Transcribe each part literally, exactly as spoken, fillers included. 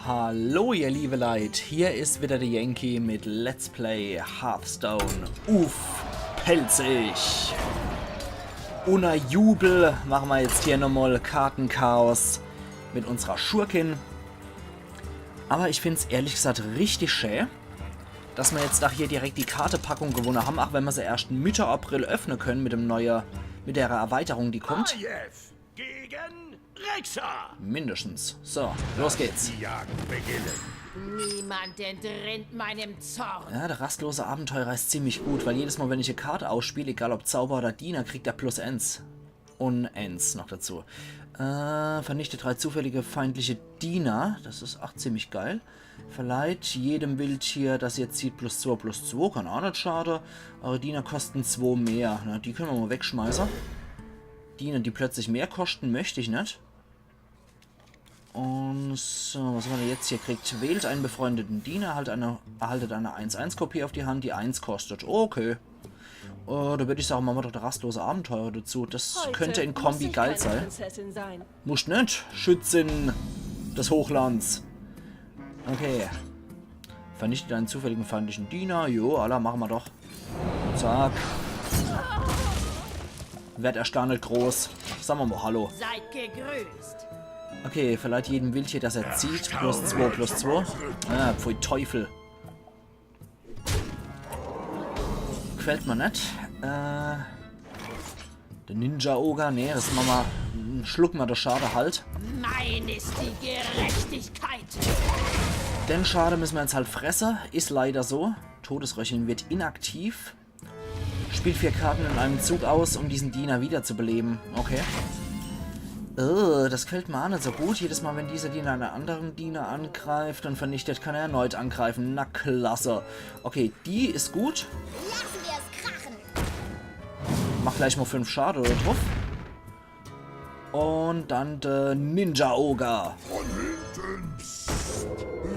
Hallo ihr liebe Leit, hier is wieder der Yankee mit Let's Play Hearthstone uff Pälzisch. Unner Jubel mache mer jetzt hier nochmal Kartenchaos mit unserer Schurkin. Aber ich find's ehrlich gesagt richtig schä, dass mer jetzt ach hier direkt die Kartepackung gewonne hän, ach wenn mer se erscht Mitte April öffne könne mit dem neue, mit der Erweiterung, die kommt. Gegen Rixxar! Mindestens. So, los geht's. Die Jagd beginnen. Niemand entrinnt meinem Zorn. Ja, der rastlose Abenteurer is ziemlich gut, weil jedes Mal, wenn ich e Kart ausspiel, egal ob Zauber oder Diener, kriegt er plus eins. Und eins noch dazu. Äh, vernichtet drei zufällige feindliche Diener. Das is ach ziemlich geil. Verleiht jedem Wildtier, das ihr zieht, plus zwei, plus zwei. Kann ach net schade. Eure Diener kosten zwei mehr. Na, die könne mer mal wegschmeiße. Diener, die plötzlich mehr kosten, möcht ich net. Und so, was hän mer jetzt hier kriegt? Wählt einen befreundeten Diener, erhaltet eine, erhaltet eine eins eins Kopie auf die Hand, die eins kostet. Okay. Äh, da würd ich sage, mache mer doch der rastlose Abenteurer dazu. Das könnt in Kombi geil sei. Prinzessin sein. Musst net, Schützin des Hochlands. Okay. Vernichtet einen zufälligen feindlichen Diener. Jo, alla, mache mer doch. Zack. Werd erscht gar net groß. Sage mer mal Hallo. Seid gegrüßt. Okay, verleiht jedem Wildtier, das er zieht, plus zwei, plus zwei. Ah, pfui Teufel. Gefällt mer net. Äh, der Ninja Ogre, nee, das mache mer. Schlucke mer de Schade halt. Mein ist die Gerechtigkeit. Den Schade müsse mer jetzt halt fresse. Is leider so. Todesröcheln wird inaktiv. Spielt vier Karten in einem Zug aus, um diesen Diener wiederzubeleben. Okay. Äh, das gefällt mer ach net so gut. Jedes Mal, wenn dieser Diener einen anderen Diener angreift und vernichtet, kann er erneut angreifen. Na klasse. Okay, die is gut. Lassen wir es krachen. Mach gleich mal fünf Schade do druff. Und dann der Ninja Ogre.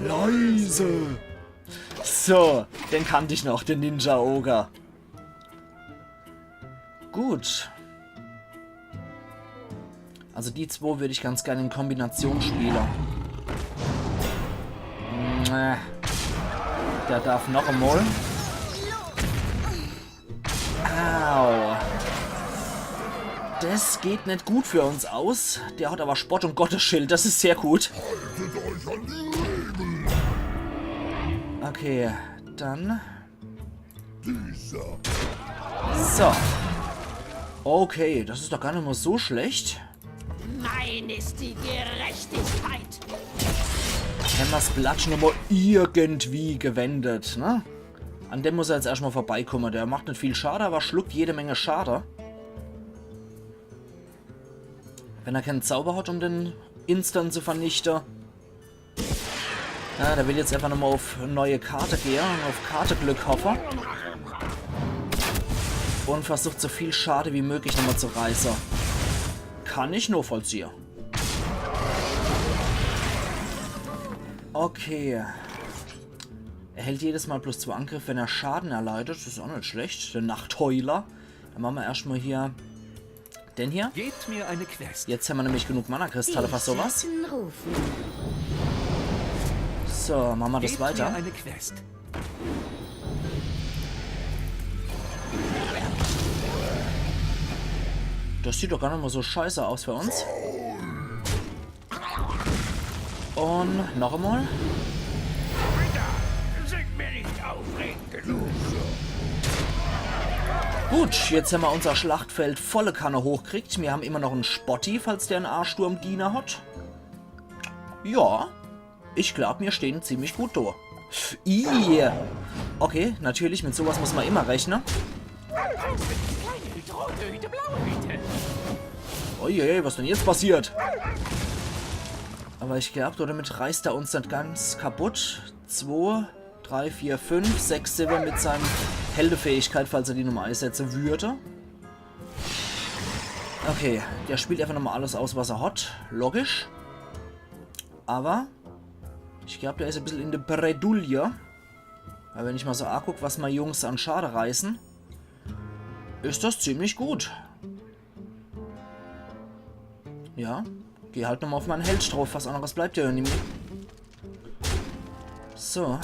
Leise. So, den kannt ich noch, den Ninja Ogre. Gut. Also die zwei würd ich ganz gern in Kombination spiele. Äh, der darf noch emol. Au. Das geht net gut für uns aus. Der hat aber Spott und Gottesschild. Das is sehr gut. Okay, dann So. Okay, das is doch gar net mal so schlecht. Mein ist die Gerechtigkeit. Hämmer's Blatt nochmal irgendwie gewendet, ne? An dem muss er jetzt erscht mal vorbeikomme. Der macht net viel Schade, aber schluckt jede Menge Schade. Wenn er keinen Zauber hat, um den instant zu vernichte. Ja, der will jetzt einfach nochmal auf neue Karte gehe und auf Karteglück hoffe. Und versucht so viel Schade wie möglich nochmal zu reiße. Kann ich nochvollziehe. Okay. Erhält jedes Mal plus zwei Angriff, wenn er Schaden erleidet. Das is auch net schlecht. Der Nachtheuler. Dann mache mer erscht mal hier den hier. Gebt mir eine Quest. Jetzt hämmer nämlich genug Mana-Kristalle für sowas. Die Schatten rufen. So, mache mer das weiter. Gebt mir eine Quest. Das sieht doch gar net mal so scheiße aus für uns. Und noch einmal. Bitte, sind mir nicht aufregend genug. Gut, jetzt hämmer unser Schlachtfeld volle Kanne hochkriegt. Mir hämmer immer noch en Spotti, falls der en Arschturm-Diener hat. Ja, ich glaub, mir stehn ziemlich gut do. Ih. Okay, natürlich, mit sowas muss mer immer rechne. Kleine Hüte, rote Hüte, blaue Hüte. Uiuiui, was denn jetzt passiert? Aber ich glaub, damit reißt er uns net ganz kaputt. Zwei, drei, vier, fünf, sechs, siwwe mit seinem Heldefähigkeit, falls er die nochmal einsetze würde. Okay, der spielt einfach nochmal alles aus, was er hat. Logisch. Aber ich glaub, der is e bissel in de Bredouille. Weil wenn ich mal so aguck, was mei Jungs an Schade reißen, is das ziemlich gut. Ja, geh halt nochmal auf mein Held drauf. Was anderes bleibt ja nimmi. So.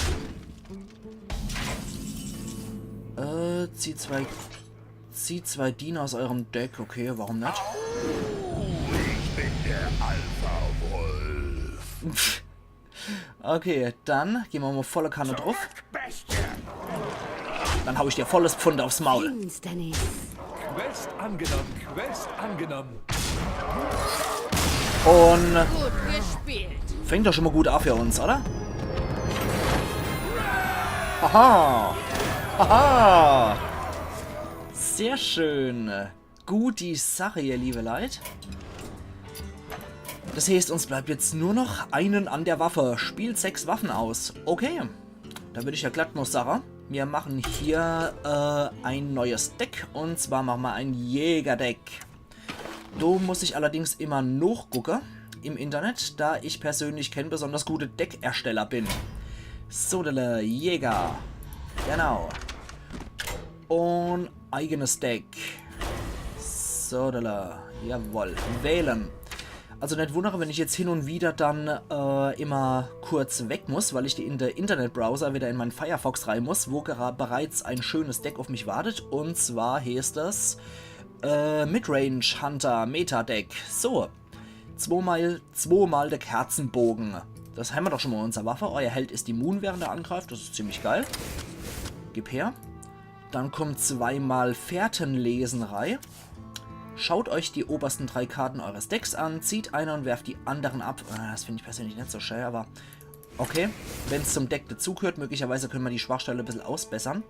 Äh, zieh zwei, zieh zwei Diener aus eurem Deck. Okay, warum net? Ich bin der Alpha-Wolf. Okay, dann gehn mer mol volle Kanne druff. Dann hau ich dir volles Pfund aufs Maul. Finsternis. Quest angenommen, Quest angenommen. Und Gut gespielt. fängt doch schon mal gut an für uns, oder? Haha! Haha! Sehr schön. Gut die Sache, ihr liebe Leit. Das heißt, uns bleibt jetzt nur noch einen an der Waffe. Spielt sechs Waffen aus. Okay. Da würd ich ja glatt noch sagen, wir machen hier äh, ein neues Deck. Und zwar machen wir ein Jägerdeck. Do muss ich allerdings immer nochgucke im Internet, da ich persönlich kein besonders guter Deckersteller bin. Sodele, Jäger. Genau. Und eigenes Deck. Sodele. Jawohl. Wählen. Also net wundere, wenn ich jetzt hin und wieder dann äh, immer kurz weg muss, weil ich die in der Internetbrowser wieder in meinen Firefox rein muss, wo gera- bereits ein schönes Deck auf mich wartet. Und zwar heißt das äh, Midrange Hunter Meta Deck. So, zweimal, zweimal der Kerzenbogen. Das haben wir doch schon mal in unserer Waffe. Euer Held ist immun, während er angreift. Das ist ziemlich geil. Gib her. Dann kommt zweimal Fährtenleserei. Schaut euch die obersten drei Karten eures Decks an, zieht eine und werft die anderen ab. Ah, das finde ich persönlich nicht so schön, aber okay. Wenn es zum Deck dazugehört, möglicherweise können wir die Schwachstelle ein bisschen ausbessern.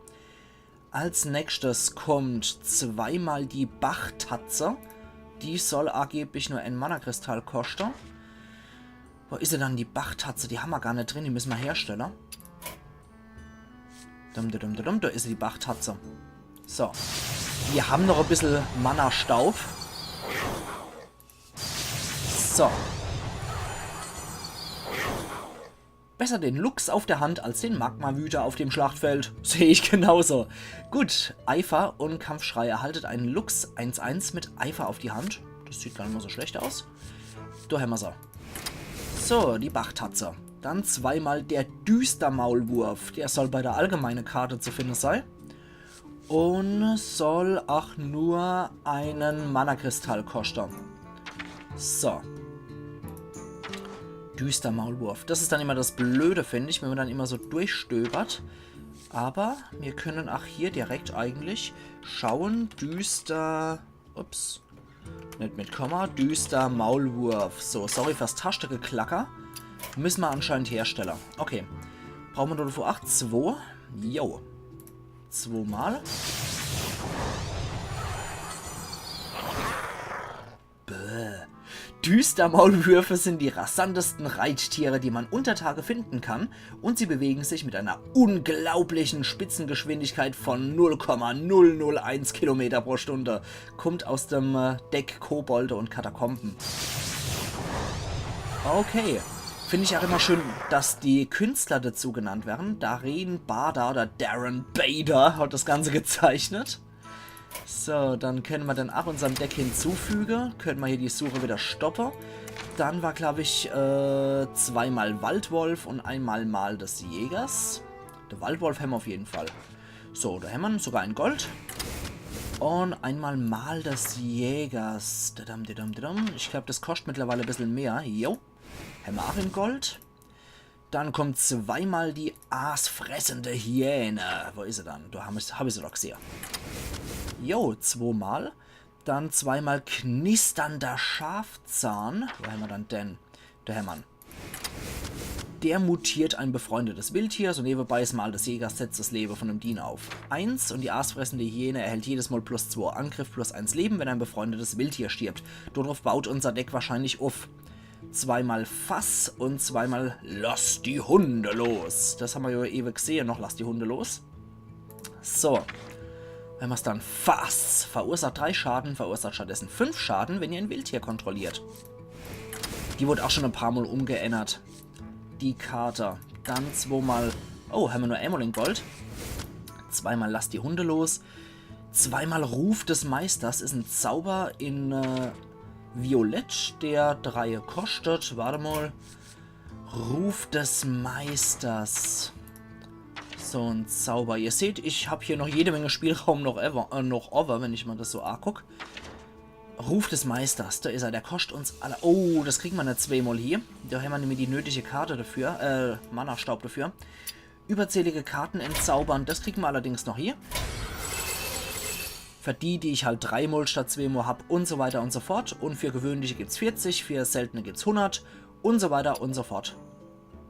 Als nächstes kommt zweimal die Bachtatze. Die soll angeblich nur ein Mana-Kristall kosten. Wo ist sie dann, die Bachtatze? Die haben wir gar nicht drin, die müssen wir herstellen. Dum, dum, dum, dum, dum, da ist die Bachtatze. So. Wir haben noch ein bisschen Mana-Staub. So. Besser den Luchs auf der Hand als den Magmawüter auf dem Schlachtfeld. Sehe ich genauso. Gut, Eifer und Kampfschrei. Erhaltet einen Luchs eins eins mit Eifer auf die Hand. Das sieht gar nicht mal so schlecht aus. Da haben wir sie. So, die Bachtatze. Dann zweimal der Düstermaulwurf. Der soll bei der allgemeinen Karte zu finden sein. Und soll auch nur einen Mana-Kristall kosten. So. Düstermaulwurf. Das ist dann immer das Blöde, finde ich, wenn man dann immer so durchstöbert. Aber wir können auch hier direkt eigentlich schauen. Düster... Ups. Nicht mit Komma. Düstermaulwurf. So, sorry fürs Tastegeklacker. Müssen wir anscheinend herstellen. Okay. Brauchen wir davor acht? Zwei. Jo. Zweimal. Bäh. Düstermaulwürfe sind die rasantesten Reittiere, die man unter Tage finden kann, und sie bewegen sich mit einer unglaublichen Spitzengeschwindigkeit von null Komma null null eins Kilometer pro Stunde. Kommt aus dem äh, Deck Kobolde und Katakomben. Okay. Finde ich auch immer schön, dass die Künstler dazu genannt werden. Darren Bader oder Darren Bader hat das Ganze gezeichnet. So, dann können wir den auch unserem Deck hinzufügen. Können wir hier die Suche wieder stoppen. Dann war, glaube ich, äh, zweimal Waldwolf und einmal Mal des Jägers. Der Waldwolf haben wir auf jeden Fall. So, da haben wir sogar ein Gold. Und einmal Mal des Jägers. Dadam, dadam, dadam. Ich glaube, das kostet mittlerweile ein bisschen mehr. Jo. Haben wir auch in Gold. Dann kommt zweimal die aasfressende Hyäne. Wo ist sie dann? Da habe ich, hab ich sie doch gesehen. Jo, zweimal. Dann zweimal knisternder Schafzahn. Wo haben wir dann den? Da haben wir ihn. Der mutiert ein befreundetes Wildtier. So nebenbei ist Mal des Jägers, setzt das Leben von einem Diener auf eins. Und die aasfressende Hyäne erhält jedes Mal plus zwei Angriff, plus eins Leben, wenn ein befreundetes Wildtier stirbt. Darauf baut unser Deck wahrscheinlich auf. Zweimal Fass und zweimal Lass die Hunde los. Das haben wir ja eben gesehen, noch Lass die Hunde los. So. Wenn mer's dann Fass. Verursacht drei Schaden, verursacht stattdessen fünf Schaden, wenn ihr ein Wildtier kontrolliert. Die wurde auch schon ein paar Mal umgeändert. Die Karte. Dann zweimal. Oh, haben wir nur einmal in Gold. Zweimal Lass die Hunde los. Zweimal Ruf des Meisters ist ein Zauber in äh, Violett, der drei kostet. Warte mal. Ruf des Meisters. So en Zauber. Ihr seht, ich hab hier noch jede Menge Spielraum noch, ever, äh, noch over, wenn ich ma des so aguck. Ruf des Meisters, do is er, der koscht uns alle. Oh, des kriegen ma net zweemol hier. Do hämmer nämlich die nötige Karte dafür, äh, Mana-Staub dafür. Überzählige Karten entzaubern, des kriegen ma allerdings noch hier. Für die, die ich halt dreimol statt zweemol hab und so weiter und so fort. Und für gewöhnliche gibt's vierzig, für seltene gibt's hundert und so weiter und so fort.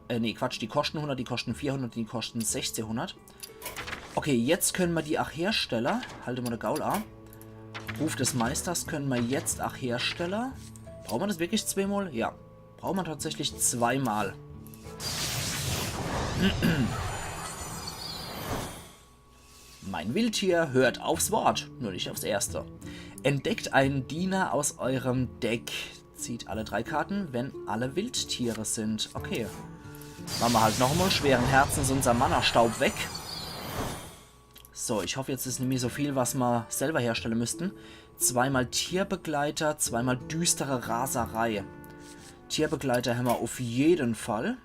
Äh, nee, Quatsch, die koschten hundert, die koschten vierhundert, die koschten sechzehnhundert. Okay, jetzt könne ma die ach herstelle. Halte ma de Gaul a. Ruf des Meisters könne ma jetzt ach herstelle. Brauche ma des wirklich zweemol? Ja. Brauche ma tatsächlich zweimal. Mein Wildtier hört aufs Wort, nur nicht aufs erste. Entdeckt einen Diener aus eurem Deck. Zieht alle drei Karten, wenn alle Wildtiere sind. Okay. Mache ma halt noch emol schweren Herzens unser Mana-Staub weg. So, ich hoff, jetzt is nimmi so viel, was ma selber herstelle müssten. Zweimal Tierbegleiter, zweimal düstere Raserei. Tierbegleiter hämmer auf jeden Fall.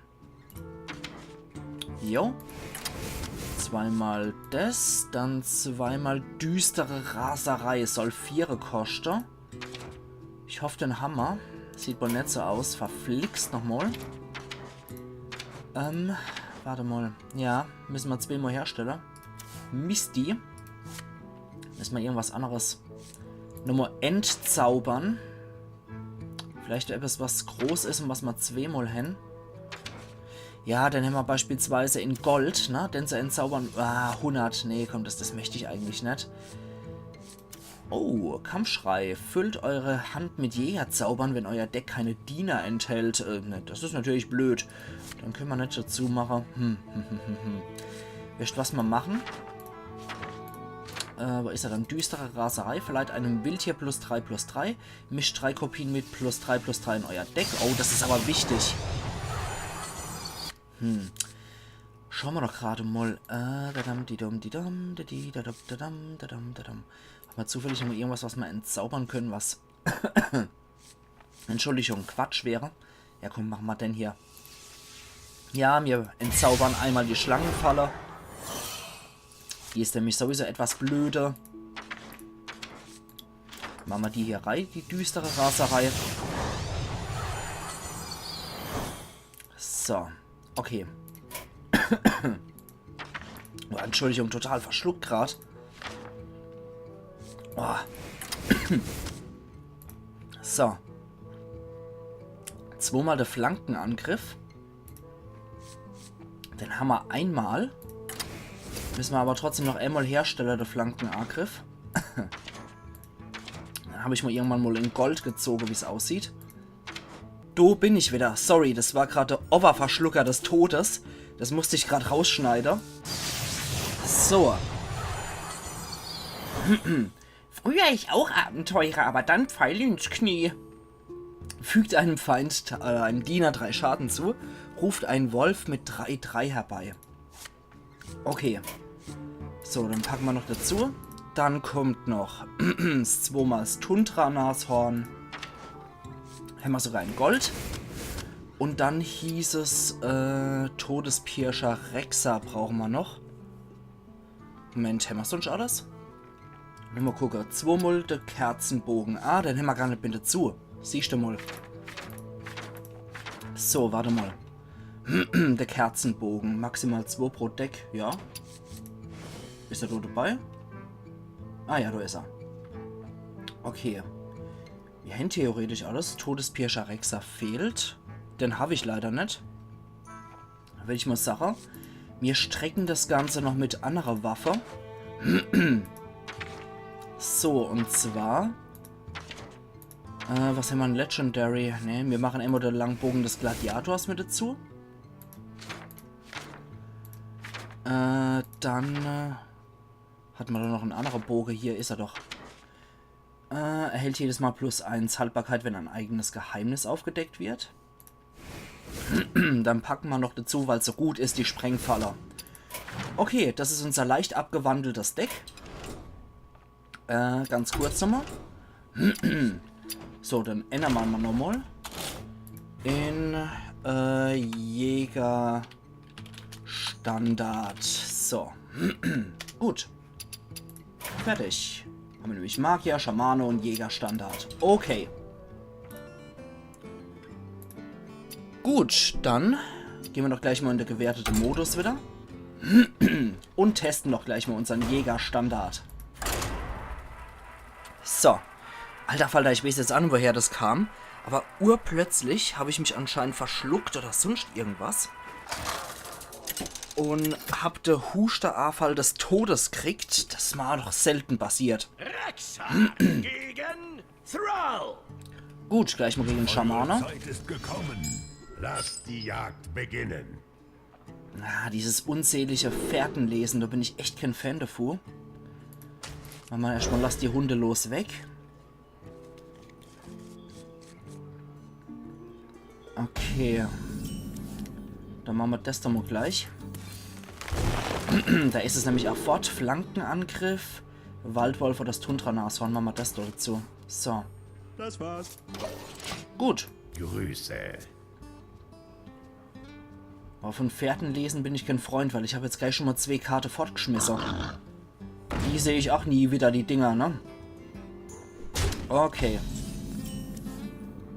Jo. Zweimal des, dann zweimal düstere Raserei. Soll viere koschte. Ich hoff, den hämmer. Sieht wohl net so aus. Verflixt nochmal. Ähm, warte mal. Ja, müsse ma zweemol herstelle. Misty. Müsse ma irgendwas anderes nochmal entzaubern. Vielleicht etwas, was groß is und was ma zweemol hän. Ja, den hämmer beispielsweise in Gold, ne? Den zu entzaubern. Ah, hundert. Nee, komm, des, des möcht ich eigentlich net. Oh, Kampfschrei. Füllt eure Hand mit Jägerzaubern, wenn euer Deck keine Diener enthält. Äh, ne, des is natürlich blöd. Dann könne ma net dazu mache. Hm, hm, hm, hm, hm. Wisst, was ma mache? Äh, wo is er dann? Düstere Raserei verleiht einem Wildtier plus drei plus drei. Mischt drei Kopien mit plus drei plus drei in euer Deck. Oh, des is aber wichtig. Hm. Schaue ma doch grad mal. Äh, dadam, didum, didum, didi, dadum, dadam, dadam, dadam. Hämmer zufällig nochmal irgendwas, was ma entzaubern könne, was Entschuldigung, Quatsch wäre. Ja komm, mache ma den hier. Ja, mir entzaubern einmal die Schlangenfalle. Die is nämlich sowieso etwas blöde. Mache ma die hier rei, die düstere Raserei. So, okay. Oh, Entschuldigung, total verschluckt grad. Oh. So. Zweimal der Flankenangriff. Den hämmer einmal. Müsse ma aber trotzdem noch einmal herstelle, der Flankenangriff. Dann hab ich mal irgendwann mal in Gold gezoge, wie's aussieht. Do bin ich wieder. Sorry, das war grad der Oververschlucker des Todes. Das musst ich grad rausschneide. So. Früher ich auch Abenteurer, aber dann Pfeil ins Knie. Fügt einem Feind, äh, einem Diener drei Schaden zu, ruft einen Wolf mit drei drei herbei. Okay. So, dann packe ma noch dazu. Dann kommt noch s-, zweimal s Tundra-Nashorn. Hämmer sogar in Gold. Und dann hieß es, äh, Todespirscher Rexxar brauche ma noch. Moment, hämmer sonst alles? Nur mal gucke. Zweimal der Kerzenbogen. Ah, den hämmer gar net mit dazu. Siehscht du mal. So, warte mal. Der Kerzenbogen. Maximal zwei pro Deck. Ja. Is er do dabei? Ah ja, do is er. Okay. Mir hän theoretisch alles. Todespirscher Rexxar fehlt. Den hab ich leider net. Will ich mal sache. Mir strecke das Ganze noch mit annerer Waffe. So, und zwar. Äh, was hämmer? Legendary. Ne, mir mache immer den Langbogen des Gladiators mit dazu. Äh, dann, äh, hat ma do noch en annere Boge. Hier is er doch. Äh, erhält jedes Mal plus eins Haltbarkeit, wenn ein eigenes Geheimnis aufgedeckt wird. Dann packe ma noch dazu, weil's so gut is, die Sprengfalle. Okay, das is unser leicht abgewandeltes Deck. Äh, ganz kurz nochmal. So, dann ännere ma nochmal. In Äh, Jäger Standard. So. Gut. Fertig. Haben wir nämlich Magier, Schamane und Jäger Standard. Okay. Gut, dann gehen wir doch gleich mal in den gewerteten Modus wieder. Und testen doch gleich mal unseren Jäger Standard. So. Alter Falter, ich weiß jetzt auch nicht, woher das kam. Aber urplötzlich habe ich mich anscheinend verschluckt oder sonst irgendwas. Und hab de Husteanfall des Todes kriegt. Das war noch selten passiert. Rexxar gegen Thrall. Gut, gleich mal gegen den Schamane. Eure Zeit ist gekommen. Lasst die Jagd beginnen. Ah, dieses unselige Fährtenlesen, da bin ich echt kein Fan davon. Machen wir erstmal Lass die Hunde los weg. Okay. Dann machen wir das doch mal gleich. Da ist es nämlich auch fort. Flankenangriff. Waldwolf oder das Tundra-Nashorn. Machen wir das doch dazu. So. Das war's. Gut. Grüße. Aber von Fährtenlesen bin ich kein Freund, weil ich habe jetzt gleich schon mal zwei Karte fortgeschmissen. Die sehe ich auch nie wieder, die Dinger, ne? Okay.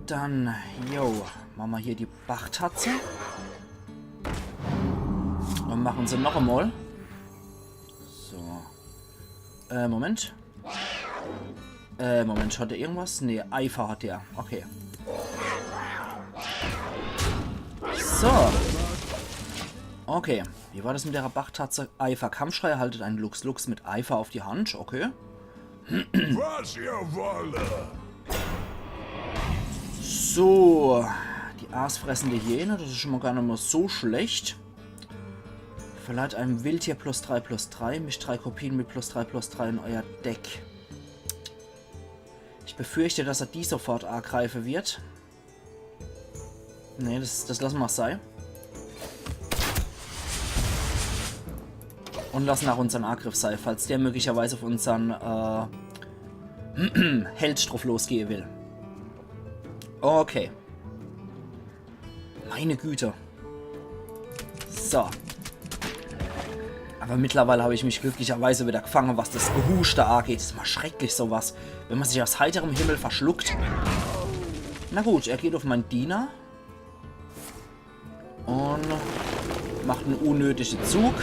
Dann, yo, machen wir hier die Bachtatze. Und machen sie noch einmal. So. Äh, Moment. Äh, Moment, hat der irgendwas? Nee, Eifer hat der. Okay. So. Okay, wie war das mit der Bachtatze? Eifer. Kampfschrei erhaltet ein Lux Lux mit Eifer auf die Hand. Okay. Was ihr wolle. So, die aasfressende Hyäne, das ist schon mal gar nicht mal so schlecht. Verleiht einem Wildtier plus drei plus drei, mischt drei Kopien mit plus drei plus drei in euer Deck. Ich befürchte, dass er die sofort angreifen wird. Nee, das, das lassen wir sei. Und lassen auch unseren Angriff sei, falls der möglicherweise auf unseren äh, Held drauf losgehen will. Okay. Meine Güte. So. Aber mittlerweile habe ich mich glücklicherweise wieder gefangen, was das Gehuste angeht. Das ist mal schrecklich, sowas. Wenn man sich aus heiterem Himmel verschluckt. Na gut, er geht auf meinen Diener. Und macht einen unnötigen Zug.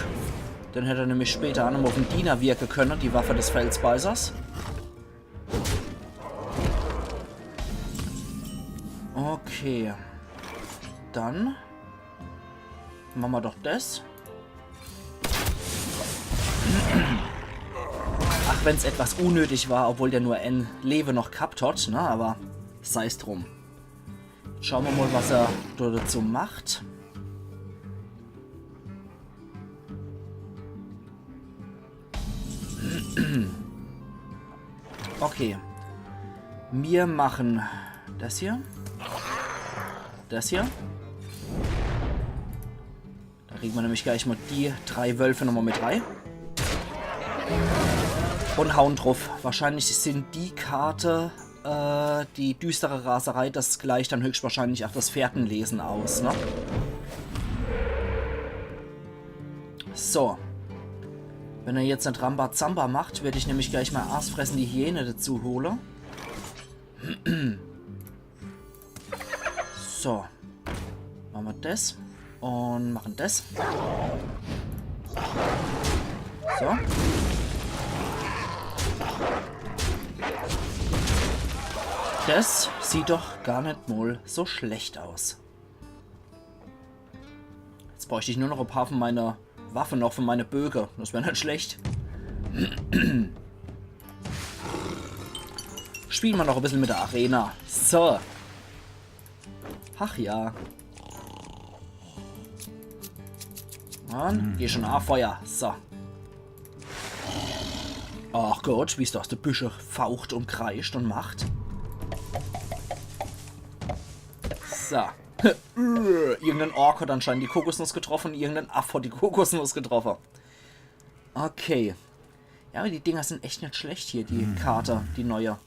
Dann hätte er nämlich später auch noch auf den Diener wirken können, die Waffe des Felsbeißers. Okay. Dann machen wir doch das. Ach, wenn's etwas unnötig war, obwohl der nur ein Leben noch gehabt hat, ne? Aber sei's drum. Schauen wir mal, was er da dazu macht. Okay. Wir machen das hier. Das hier. Da kriegen wir nämlich gleich mal die drei Wölfe nochmal mit rein. Und hauen drauf. Wahrscheinlich sind die Karte, äh, die düstere Raserei, das gleicht dann höchstwahrscheinlich auch das Fährtenlesen aus, ne? So. Wenn er jetzt nicht Rambazamba macht, werde ich nämlich gleich mal aasfressende Hyäne dazu hole. So. Machen wir das. Und machen das. So. Das sieht doch gar nicht mal so schlecht aus. Jetzt bräuchte ich nur noch ein paar von meiner Waffe noch für meine Böge. Das wäre nicht schlecht. Spielen wir noch ein bisschen mit der Arena. So. Ach ja. Mann, geh schon auf, Feuer. So. Ach Gott, wie es da aus der Büsche faucht und kreischt und macht. So. Irgendein Ork hat anscheinend die Kokosnuss getroffen, irgendein Aff hat die Kokosnuss getroffen. Okay. Ja, aber die Dinger sind echt nicht schlecht hier, die Karte, die neue.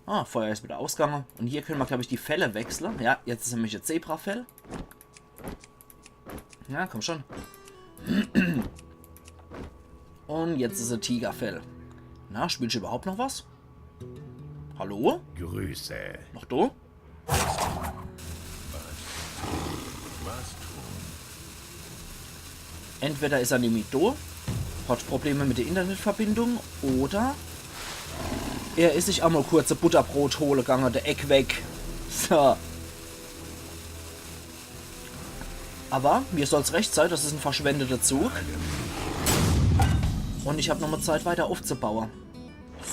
Ah, Feuer is wieder ausgange. Un hier kenne mer, glaab ich, die Felle wechsle. Ja, jetzt is nämlich e Zebrafell. Ja, komm schon. Un jetzt is e Tigerfell. Na, spielsch du überhaupt noch was? Hallo? Grüße. Noch do? Entweder is er nimmi do, hat Probleme mit der Internetverbindung, oder er is sich emol kurz e Butterbrot hole gange, de Eck weg. So. Aber mir soll's recht sei, das is en verschwendete Zug. Un ich hab nochmol Zeit, weiter aufzubaue.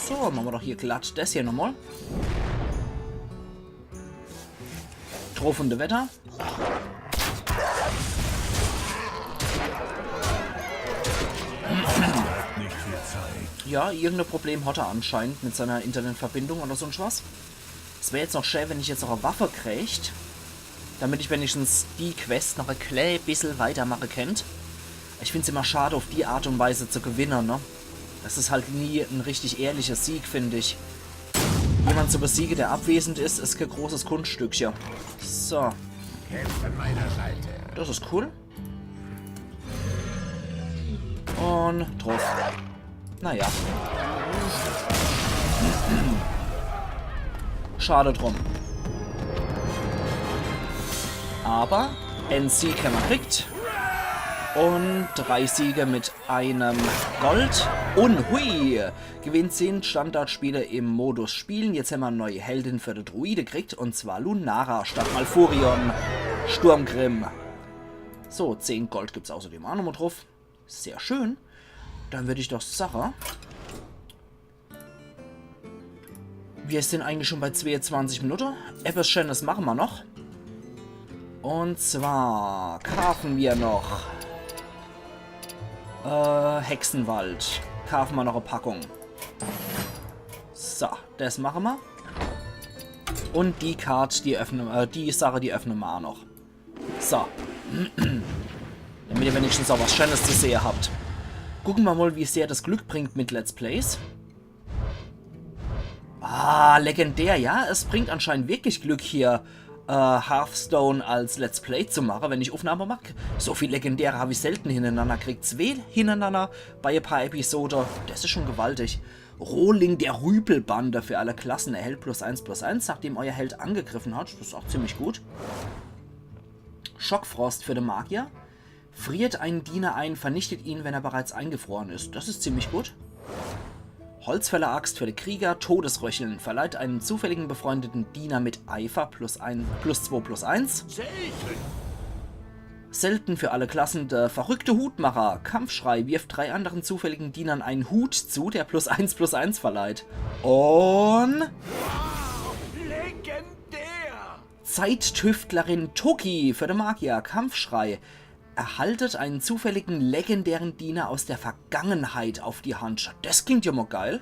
So, mache mer doch hier glatt des hier nochmol. Truff un de Wetter. Ja, irgende Problem hat er anscheinend mit seiner Internetverbindung oder so was. Es wär jetzt noch schää, wenn ich jetzt noch e Waffe krächt, damit ich wenigstens die Quest noch e klää bissel weitermache kennt. Ich find's immer schad, auf die Art un Weise zu gewinne, ne? Das is halt nie en richtig ehrlicher Sieg, find ich. Jemand zu besiege, der abwesend is, is kee großes Kunststückche. So. Kämpfe an meiner Seite. Das is cool. Un druff. Naja. Schad drum. Aber en Sieg hämmer kriegt. Un drei Siege mit einem Gold. Un hui! Gewinnt zehn Standardspiele im Modus Spielen. Jetzt hämmer e neie Heldin für de Druide kriegt, un zwar Lunara statt Malfurion. Sturmgrimm. So, zehn Gold gibt's außerdem aa nochmol druff. Sehr schön. Dann würd ich doch sache, mir sin eigentlich schon bei zweeunzwanzig Minute. Etwas Schönes mache mer noch. Un zwar kaafe mer noch äh, Hexenwald. Kaafe mer noch e Packung. So, das mache mer. Un die Kart, die öffne, äh, die Sache, die öffne mer aa noch. So. Damit ihr wenigstens aa was Schönes zu sehe habt. Gucke mer mol, wie sehr das Glück bringt mit Let's Plays. Ah, legendär, ja. Es bringt anscheinend wirklich Glück hier, äh, Hearthstone als Let's Play zu mache, wenn ich Aufnahme mach. So viel Legendäre hab ich selten hinnerenanner kriegt. Zwee hinnerenanner bei e paar Episode. Das is schon gewaltig. Rohling der Rüpelbande für alle Klassen erhält plus eins plus eins, nachdem euer Held angegriffen hat. Das is aa ziemlich gut. Schockfrost für de Magier. Friert einen Diener ein, vernichtet ihn, wenn er bereits eingefroren ist. Das is ziemlich gut. Holzfäller-Axt für de Krieger, Todesröcheln. Verleiht einem zufälligen befreundeten Diener mit Eifer plus ein, plus zwei plus eins. Selten. Selten für alle Klassen, der verrückte Hutmacher. Kampfschrei, wirft drei anderen zufälligen Dienern einen Hut zu, der plus eins plus eins verleiht. Un Wow, legendär! Zeittüftlerin Toki für de Magier, Kampfschrei. Erhaltet einen zufälligen legendären Diener aus der Vergangenheit auf die Hand. Das klingt ja mol geil.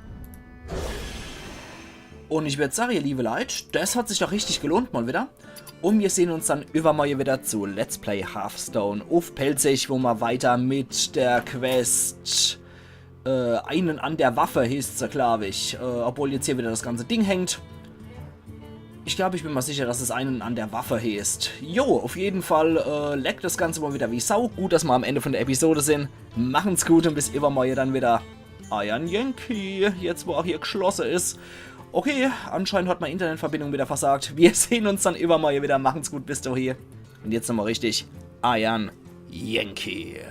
Un ich würd sage, ihr liebe Leit, das hat sich doch richtig gelohnt mol wieder. Un mir sehn uns dann iwwermorje wieder zu Let's Play Hearthstone uff Pälzisch, wo mer weiter mit der Quest, äh, einen an der Waffe heeßt se, glaub ich. Äh, obwohl jetzt hier wieder das ganze Ding hängt. Ich glaub, ich bin mer sicher, dass es einen an der Waffe heeßt. Jo, uff jeden Fall, äh, laggt das Ganze mol wieder wie Sau. Gut, dass mer am Ende von der Episode sinn. Machen's gut un bis iwwermorje dann wieder. Eiern Yankee, jetzt wo aa hier gschlosse is. Okay, anscheinend hat mei Internetverbindung wieder versagt. Mir sehn uns dann iwwermorje wieder. Machen's gut, bis dohie. Un jetzt nochmol richtig. Eiern Yankee.